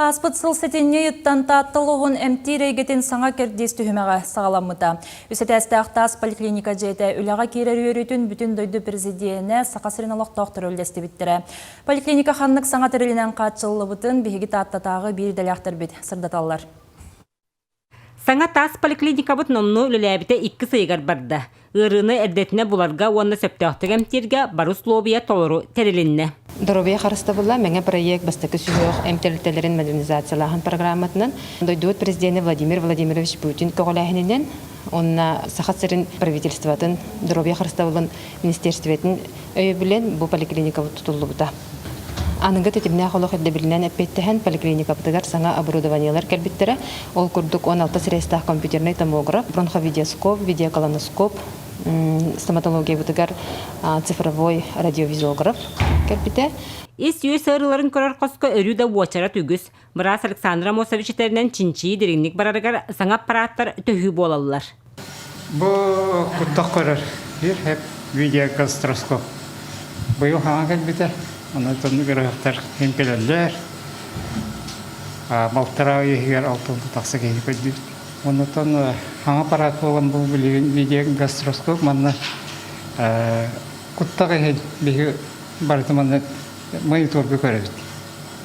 Ааспыт сыл сэтинньи ыйыттан Таатта улууһун эмтиир эйгэтин саҥа кэрдиис түһүмэҕэ саҕаламмыта. Үс этээстээх таас поликлиника дьиэтэ үлэҕэ киирэр үөрүүтүн бүтүн дойду президенэ Саха сирин олохтоохторо үллэстибиттэрэ. Поликлиника ханнык саҥа тэрилинэн хааччыллыбытын биһиги Тааттатааҕы биир идэлээхтэрбит сырдаталлар. Саҥа таас поликлиникабыт номнуо үлэлээбитэ иккис ыйыгар барда. Ыарыыны эрдэтинэ буларга уонна сөптөөхтүк эмтииргэ бары услуобуйа толору тэрилиннэ. Доруобуйа харыстабыла Мэҥэ проект бастакы сүһүөх эмп тэрилтэлэрин модернизациялааһын программатынан дойдубут президенэ Владимир Владимирович Путин көҕүлээһининэн уонна Саха сирин правительствотын доруобуйа харыстабылын министерствотын өйөбүлүн бу поликлиникабыт тутуллубута. Аныгы тэтимнээх олох ирдэбилинэн эппиэттэһэн поликлиникабытыгар саҥа оборудованиелар кэлбиттэрэ. Ол курдук 16 средстаах компьютернай томограф, бронховидеоскоп, видеоколоноскоп, стоматологиябытыгар цифровой радиовизиограф кэлбитэ. Ис-үөс ыарыыларын көрөр хоско өрүү да уочарат үгүс. Быраас Александр Амосович этэринэн чинчийии дириҥник барарыгар саҥа аппарааттар төһүү буолаллар. Бу куттах көрөр биир хэп видеогастроскоп. Быйыл хаҥа кэлбитэ. Онон ыарыһахтар ким кэлэллэр. Балтараа ый иһигэр алтылда тахса киһи көрдүбүт. Оннуттан хаҥа аппарат буолан бу билигин видеогастроскоп манна куттах иһин биһи барыта манна мониторга көрөбүт.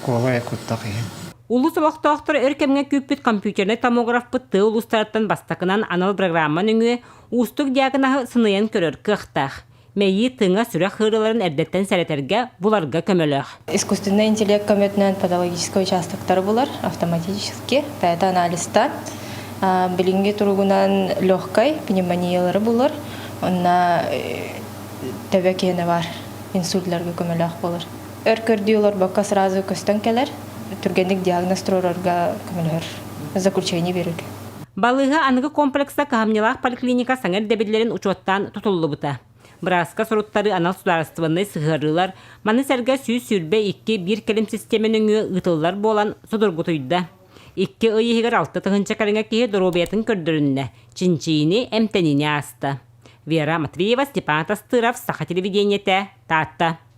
Куолай куттах иһин. Улуус олохтоохторо өр кэмҥэ күүппүт компьютернай томографпыт тыа улуустарыттан бастакынан анал программа нөҥүө уустук диагноһы сыныйан көрөр кыахтаах. Мэйии тыҥа сүрэх ыарыыларын эрдэттэн сэрэтэргэ, буларга көмөлөөх. Искусственный интеллект көмөтүнэн патологическай участоктары булар автоматически, бэйэтэ анализтаан. Билиҥҥи туругунан легкай пневмониялары булар, онно төбө киэнэ бар инсультларга көмөлөөх болар. Өр көрдүү олорбокко сразу көстөн кэлэр, түргэнник диагноз туруорарга көмөлөһөр, заключение биэрэргэ. Балыыһа аныгы комплекса кыһамньылаах поликлиника саҥа ирдэбиллэрин учуоттаан тутуллубута. Бырааска суруттарыы анал судаарыстыбаннай сыһыарыылар, маны сэргэ 122 биир кэлим систиэмэ нөҥүө ыытыллар буолан судургутуйда. Икки ый иһигэр 6 тыһыынча кэриҥэ киһи доруобуйатын көрдөрүннэ, чинчийиини, эмтэниини ааста. Вера Матвеева, Степан Тастыров, Саха телевидениетэ, Таатта.